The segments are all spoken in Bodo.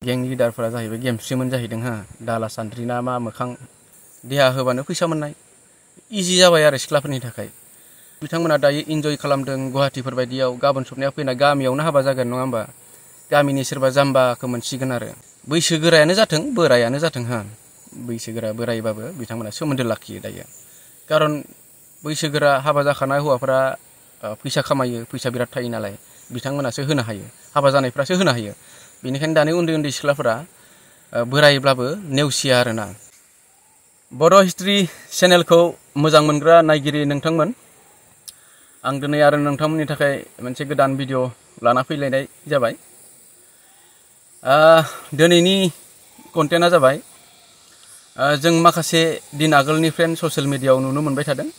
गें लिडारफोरा जाहैबाय गेमस्रिमोन जाहैदों हा दाला सान्द्रि ना मा मोखां देहा होबानो फैसा मोननाय इजि जाबाय आरो सिख्लाफोरनि थाखाय बिथांमोना दायो इन्जय खालामदों गुवाहाटीफोर बायदियाव गाबोन सबनिया फैना गामियावनो हाबा जागोन नङा होमबा गामिनि सोरबा जाम्बाखौ मोनसिगोन आरो बैसोगोरायानो जाथों बोरायानो जाथों हा बैसोगोरा बोरायबाबो बिथांमोना सोमोन्दो लाखियो दायो खारन बैसोगोरा हाबा जाखानाय हौवाफोरा फैसा खामायो फैसा बिराद थायो नालाय बिथांमोनासो होनो हायो हाबा जानायफ्रासो होनो हायो बेनिखायनो दानि उन्दै उन्दै सिख्लाफोरा बोरायब्लाबो नेवसिया आरोना बर' हिस्ट्रि चेनेलखौ मोजां मोनग्रा नायगिरि नोंथांमोन आं दिनै आरो नोंथांमोननि थाखाय मोनसे गोदान भिडिअ लाना फैलायनाय जाबाय दिनैनि कन्टेन्टआ जाबाय जों माखासे दिन आगोलनिफ्रायनो ससियेल मिडियायाव नुनो मोनबाय थादों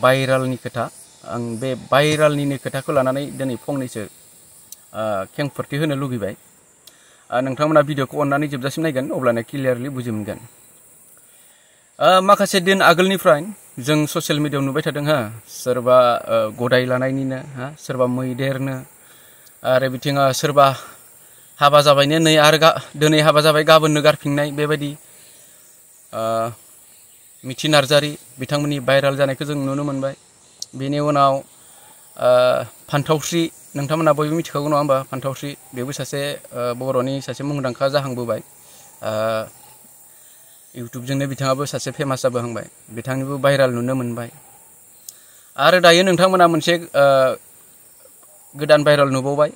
भाइरालनि खोथा आं बे भाइरालनिनो खोथाखौ लानानै दिनै फंनैसो खेंफोरथि होनो लुगैबाय नोंथांमोना भिडिअखौ अननानै जोबजासिम नायगोन अब्लानो क्लियारलि बुजि मोनगोन माखासे दिन आगोलनिफ्राय जों ससियेल मिडियायाव नुबाय थादों हा सोरबा गदाय लानायनिनो हा सोरबा मैदेरनो आरो बिथिं सोरबा हाबा जाबायनो नै आरो दिनै हाबा जाबाय गाबोननो गारफिननाय बेबायदि मिथि नार्जारि बिथांमोननि भाइराल जानायखौ जों नुनो मोनबाय बेनि उनाव फान्थावस्रि नोंथांमोना बयबो मिथिखागौ नङा होमबा फान्थावस्रि बेबो सासे बर'नि सासे मुंदांखा जाहांबोबाय इउटुबजोंनो बिथाङाबो सासे फेमास जाबोहांबाय बिथांनिबो भाइराल नुनो मोनबाय आरो दायो नोंथांमोना मोनसे गोदान भाइराल नुबावबाय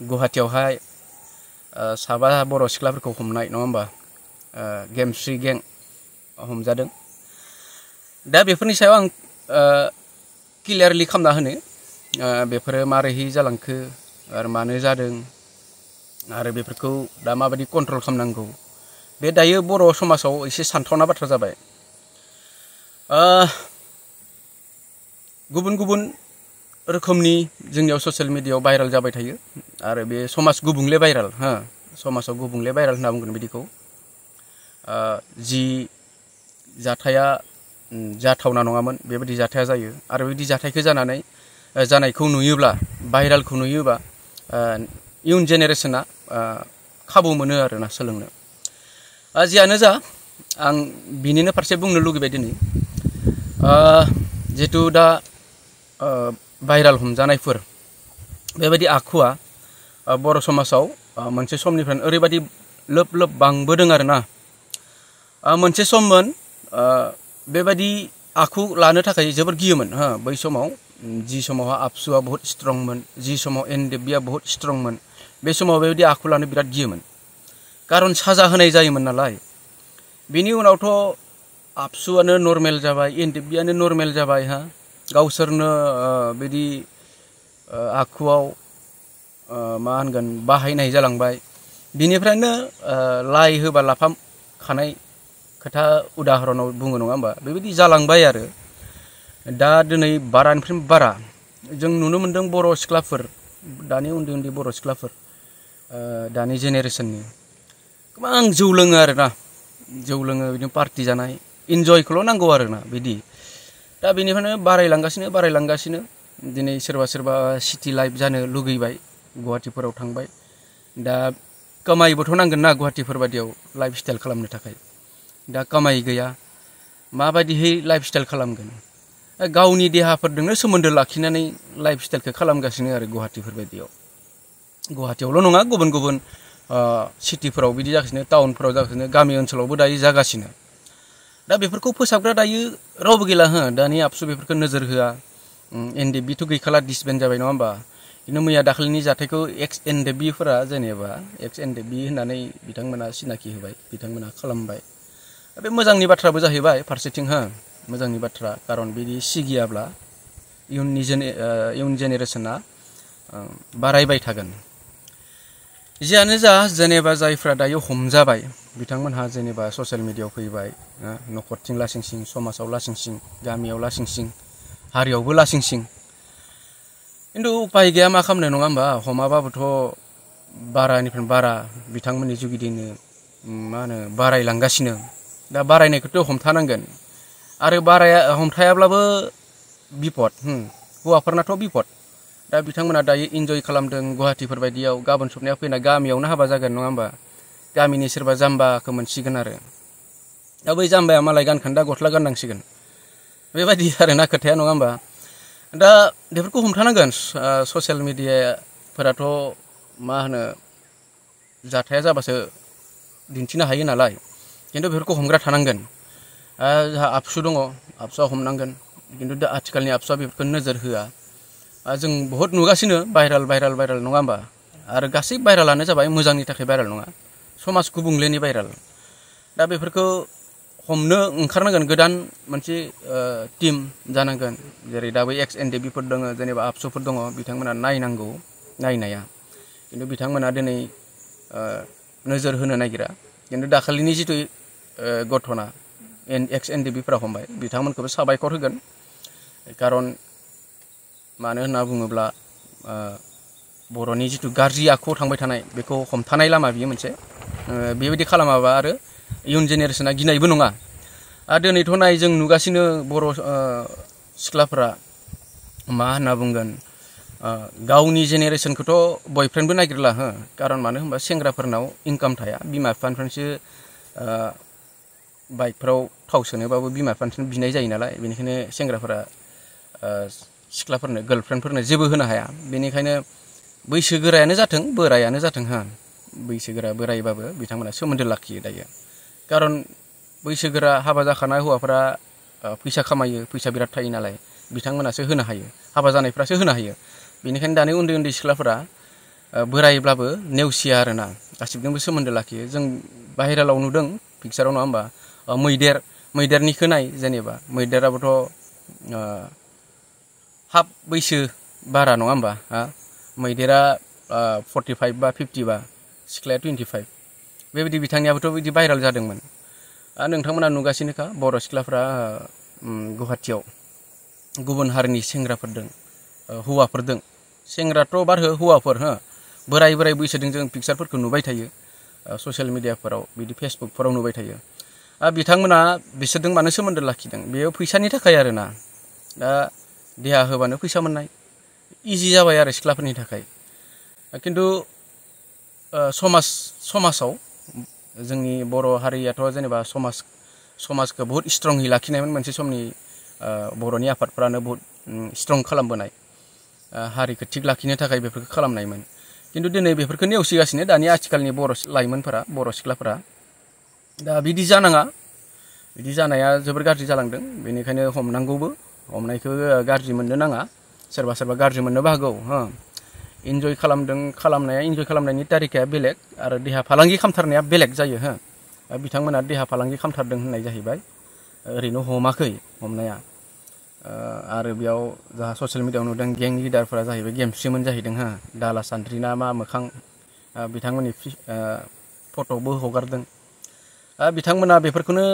गुवाहाटीयावहाय साबा बर' सिख्लाफोरखौ हमनाय नङा होमबा गेमस्रि गें हमजादों दा बेफोरनि सायाव आं क्लियारलि खालामना होनो बेफोरो मारैहै जालांखो आरो मानो जादों आरो बेफोरखौ दा माबायदि कन्ट्रल खालामनांगौ बे दायो बर' समाजाव एसे सानथावना बाथ्रा जाबाय गुबुन गुबुन रोखोमनि जोंनियाव ससियेल मिडियायाव भाइराल जाबाय थायो आरो बे समाज गुबुंले भाइराल हा समाजाव गुबुंले भाइराल होनना बुंगोन बिदिखौ जि जाथाया जाथावना नङामोन बेबायदि जाथाया जायो आरो बेबायदि जाथायखौ जानायखौ नुयोब्ला भाइरालखौ नुयोबा इयुन जेनेरेसना खाबु मोनो आरोना सोलोंनो जियानो जा आं बिनिनो फारसे बुंनो लुगैबाय दिनै जिहेतु दा भाइराल हमजानायफोर बेबायदि आखुवा बर' समाजाव मोनसे समनिफ्रायनो ओरैबायदि लोब लोब बांबोदों आरोना मोनसे सममोन बेबायदि आखु लानो थाखाय जोबोर गियोमोन हा बै समाव जि समावहा आबसुआ बहुत स्ट्रंमोन जि समाव एनडेबिया बहुत स्ट्रंमोन बे समाव बेबायदि आखु लानो बिराद गियोमोन खारन साजा होनाय जायोमोन नालाय बेनि उनावथ' आबसुआनो नर्मेल जाबाय एनडेबियानो नर्मेल जाबाय हा गावसोरनो बिदि आखुआव मा होनगोन बाहायनाय जालांबाय बिनिफ्रायनो लाइ होबा लाफा खानाय खोथा उदाहरनाव बुङो नङा होमबा बेबायदि जालांबाय आरो दा दिनै बारानिफ्राय बारा जों नुनो मोनदों बर' सिख्लाफोर दानि उन्दै उन्दै बर' सिख्लाफोर दानि जेनेरेसननि गोबां जौ लोङो आरोना जौ लोङो बिदिनो पार्टि जानाय इन्जयखौल' नांगौ आरोना बिदि दा बेनिफ्रायनो बारायलांगासिनो दिनै सोरबा सोरबा सिटि लाइफ जानो लुगैबाय गुवाहाटीफोराव थांबाय दा कामायबोथ' नांगोन ना गुवाहाटीफोर बायदियाव लाइफ स्टाइल खालामनो थाखाय दा कामाय गैया माबायदिहै लाइफ स्टाइल खालामगोन गावनि देहाफोरजोंनो सोमोन्दो लाखिनानै लाइफ स्टाइलखौ खालामगासिनो आरो गुवाहाटीफोर बायदियाव गुवाहाटीयावल' नङा गुबुन गुबुन सिटिफोराव बिदि जागासिनो टाउनफोराव जागासिनो गामि ओनसोलावबो दायो जागासिनो दा बेफोरखौ फोसाबग्रा दायो रावबो गैला हो दानि आबसु बेफोरखौ नोजोर होआ एनडेबिथ' गैखाला डिसबेन्ड जाबाय नङा होमबा बिदिनो मैया दाखालिनि जाथायखौ एक्स एनडेबिफोरा जेनेबा एक्स एनडेबि होननानै बिथांमोना सिनाखि होबाय बिथांमोना खालामबाय बे मोजांनि बाथ्राबो जाहैबाय फारसेथिं हो मोजांनि बाथ्रा खारन बिदि सिगियाब्ला इयुन जेनेरेसना बारायबाय थागोन जियानो जा जेनेबा जायफ्रा दायो हमजाबाय बिथांमोनहा जेनेबा ससियेल मिडियायाव फैबाय न'खरथिं लासिंसिं समाजाव लासिंसिं गामियाव लासिंसिं हारियावबो लासिंसिं खिन्थु उपाय गैया मा खालामनो नङा होमबा हमाबाबोथ' बारानिफ्राय बारा बिथांमोननि जुगिदिनो मा होनो बारायलांगासिनो दा बारायनायखौथ' हमथानांगोन आरो हमथायाब्लाबो बिपद हौवाफोरनाथ' बिपद दा बिथांमोना दायो इन्जय खालामदों गुवाहाटिफोर बायदियाव, गाबोन सबनायाव फैना गामियावनो हाबा जागोन नङा होमबा, गामिनि सोरबा जाम्बाखौ मोनसिगोन आरो दा बै जाम्बाया मालाय गानखान्दा गस्ला गाननांसिगोन, बेबायदि आरोना खोथाया नङा होमबा। दा बेफोरखौ हमथानांगोन। ससियेल मिडियाफोराथ' मा होनो जाथाया जाबासो दिन्थिनो हायो नालाय, खिन्थु बेफोरखौ हमग्रा थानांगोन। जोंहा आबसु दङ, आबसुआ हमनांगोन, खिन्थु दा आथिखालनि आबसुआ बेफोरखौ नोजोर होआ। जों बहुद नुगासिनो भाइराल नङा होमबा, आरो गासै भाइरालानो जाबाय मोजांनि थाखाय भाइराल नङा, समाज गुबुंलेनि भाइराल। दा बेफोरखौ हमनो ओंखारनांगोन, गोदान मोनसे टिम जानांगोन। जेरै दाबो XNDBफोर दङ, जेनेबा आबसुफोर दङ, बिथांमोना नायनांगौ नायनाया, खिन्थु बिथांमोना दिनै नोजोर होनो नागिरा। खिन्थु दाखालिनि जिथु घटना XNDBफोरा हमबाय, बिथांमोनखौबो साबायखर होगोन। खारन मानो होनना बुङोब्ला बर'नि जिथु गाज्रि आखुआव थांबाय थानाय बेखौ हमथानाय लामा बियो मोनसे। बेबायदि खालामाबा आरो इयुन जेनेरेसना गिनायबो नङा। आरो दिनैथ' नाय जों नुगासिनो बर' सिख्लाफोरा मा होनना बुंगोन, गावनि जेनेरेसनखौथ' बयफ्रेन्डबो नागिरला हो, खारन मानो होनबा सेंग्राफोरनाव इनकाम थाया, बिमा बिफानिफ्रायसो बाइकफ्राव थाव सोनोबाबो बिमा बिफानिफ्राय बिनाय जायो नालाय, बेनिखायनो सेंग्राफोरा सिख्लाफोरनो गार्लफ्रेन्डफोरनो जेबो होनो हाया। बेनिखायनो बैसोगोरायानो जाथों बोरायानो जाथों बैसोगोरा बोरायबाबो बिथांमोना सोमोन्दो लाखियो दायो। खारन बैसोगोरा हाबा जाखानाय हौवाफोरा फैसा खामायो, फैसा बिराद थायो नालाय, बिथांमोनासो होनो हायो, हाबा जानायफ्रासो होनो हायो। बेनिखायनो दानि उन्दै उन्दै सिख्लाफोरा बोरायब्लाबो नेवसिया आरोना, गासिबजोंबो सोमोन्दो लाखियो। जों भाइरालाव नुदों पिक्साराव नङा होमबा, मैदेरनिखौ नाय, जेनेबा मैदेराबोथ' हाफ बैसो बारा नङा होमबा, मैदेरा 45 बा 50 बा सिख्लाया 25, बेबायदि बिथांनियाबोथ' बिदि भाइराल जादोंमोन। नोंथांमोना नुगासिनोखा बर' सिख्लाफ्रा गुवाहाटियाव गुबुन हारिनि सेंग्राफोरदों हौवाफोरदों, सेंग्राथ' बारहो हौवाफोर बोराय बैसोजों जों पिक्सारफोरखौ नुबाय थायो ससियेल मिडियाफोराव, बिदि फेसबुकफोराव नुबाय थायो। बिथांमोना बिसोरजों मानो सोमोन्दो लाखिदों, बेयो फैसानि थाखाय आरोना। दा देहा होबानो फैसा मोननाय इजि जाबाय आरो सिख्लाफोरनि थाखाय। खिन्थु समाजाव जोंनि बर' हारियाथ' जेनेबा समाजखौ बहुद स्ट्रंहै लाखिनायमोन मोनसे समनि, बर'नि आफादफ्रानो बहुद स्ट्रं खालामबोनाय, हारिखौ थिग लाखिनो थाखाय बेफोरखौ खालामनायमोन। खिन्थु दिनै बेफोरखौ नेवसिगासिनो दानि आथिखालनि बर' लाइमोनफोरा, बर' सिख्लाफोरा। दा बिदि जानाङा, बिदि जानाया जोबोर गाज्रि जालांदों। बेनिखायनो हमनांगौबो, हमनायखौ गाज्रि मोननो नाङा, सोरबा गाज्रि मोननोबो हागौ। इन्जय खालामनाया इन्जय खालामनायनि तारिखाया बेलेग, आरो देहा फालांगि खालामथारनाया बेलेग जायो। बिथांमोना देहा फालांगि खालामथारदों होननाय जाहैबाय, ओरैनो हमाखै हमनाया। आरो बेयाव जोंहा ससियेल मिडियायाव नुदों गें लिडारफोरा जाहैबाय गेमस्रिमोन जाहैदों, दाला सान्द्रि ना मा मोखां, बिथांमोननि फट'बो हगारदों। बिथांमोना बेफोरखौनो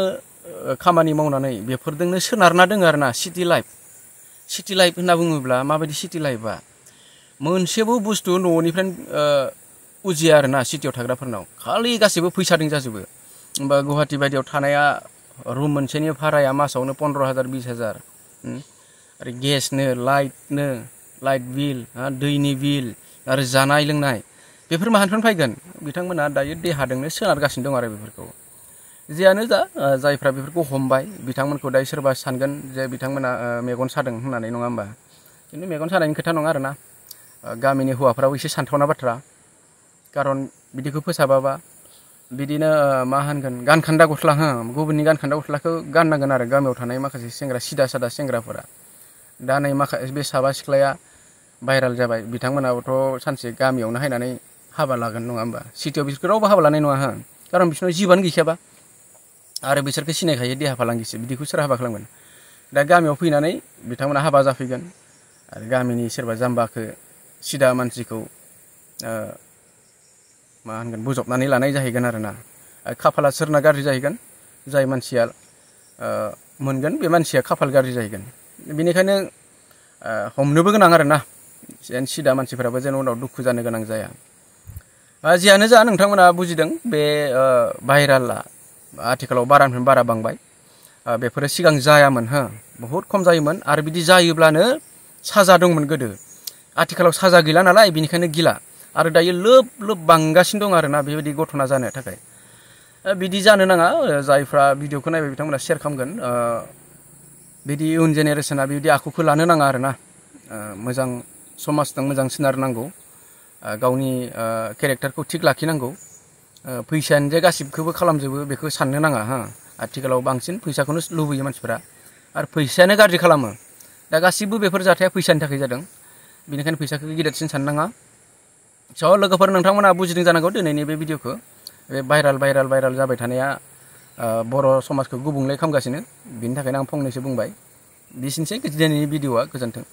खामानि मावनानै बेफोरजोंनो सोनारना दङ आरोना। सिटि लाइफ होनना बुङोब्ला माबायदि सिटि लाइफआ, मोनसेबो बुस्थु न'निफ्रायनो उजिया आरोना सिटियाव थाग्राफोरनाव, खालि गासैबो फैसादों जाजोबो। होमबा गुवाहाटि बायदियाव थानाया रुम मोनसेनि भाराया मासावनो 15,000 20,000, आरो गेसनो लाइट बिल, दैनि बिल, आरो जानाय लोंनाय, बेफोर माहानिफ्राय फैगोन? बिथांमोना दायो देहाजोंनो सोनारगासिनो दं आरो बेफोरखौ। जियानो जा, जायफ्रा बेफोरखौ हमबाय बिथांमोनखौ दायो सोरबा सानगोन जे बिथांमोना मेगन सादों होननानै, नङा होमबा? खिन्थु मेगन सानायनि खोथा नङा आरोना, गामिनि हौवाफ्राबो एसे सानथावना बाथ्रा। खारन बिदिखौ फोसाबाबा बिदिनो मा होनगोन, गानखान्दा गस्ला, गुबुननि गानखान्दा गस्लाखौ गाननांगोन आरो गामियाव थानाय माखासे सेंग्रा सिदा सादा सेंग्राफोरा। दा नै बे साबा सिख्लाया भाइराल जाबाय, बिथांमोनाबोथ' सानसे गामियावनो हायनानै हाबा लागोन, नङा होमबा? सिटियाव बिसोरखौ रावबो हाबा लानाय नङा, खारन बिसोरनाव जिबानो गैखायाबा, आरो बिसोरखौ सिनायखायो देहा फालांगिसो, बिदिखौ सोर हाबा खालामगोन? दा गामियाव फैनानै बिथांमोना हाबा जाफैगोन, आरो गामिनि सोरबा जाम्बाखौ, सिदा मानसिखौ मा होनगोन, बोजबनानै लानाय जाहैगोन आरोना। खाफाला सोरना गाज्रि जाहैगोन? जाय मानसिया मोनगोन बे मानसिया खाफाल गाज्रि जाहैगोन। बेनिखायनो हमनोबो गोनां आरोना, जेन सिदा मानसिफोराबो जेन उनाव दुखु जानो गोनां जाया। जियानो जा, नोंथांमोना बुजिदों बे भाइराला आथिखालाव बारानिफ्राय बारा बांबाय। बेफोरो सिगां जायामोन, बहुद खम जायोमोन, आरो बिदि जायोब्लानो साजा दंमोन गोदो। आथिखालाव साजा गैला नालाय बेनिखायनो गिला आरो दायो लोब लोब बांगासिनो दं आरोना बेबायदि घटना जानो थाखाय बिदि जानो नाङा जायफ्रा भिडिअखौ नायबाय बिथांमोना शेयार खालामगोन बिदि इयुन जेनेरेसना बिदि आखुखौ लानो नाङा आरोना मोजां समाजजों मोजां सोनारनांगौ गावनि केरेक्टारखौ थिग लाखिनांगौ फैसायानो जे गासिबखौबो खालामजोबो बेखौ साननो नाङा हा आथिखालाव बांसिन फैसाखौनो लुबैयो मानसिफोरा आरो फैसायानो गाज्रि खालामो दा गासिबो बेफोर जाथाया फैसानि थाखाय जादों बेनिखायनो फैसाखौ गिदिरसिन साननो नाङा स' लोगोफोर नोंथांमोना बुजिदों जानांगौ दिनैनि बे भिडिअखौ बे भाइराल जाबाय थानाया बर' समाजखौ गुबुंले खालामगासिनो बिनि थाखायनो आं फंनैसो बुंबाय बिसिनोसै दिनैनि भिडिअआ गोजोन्थों।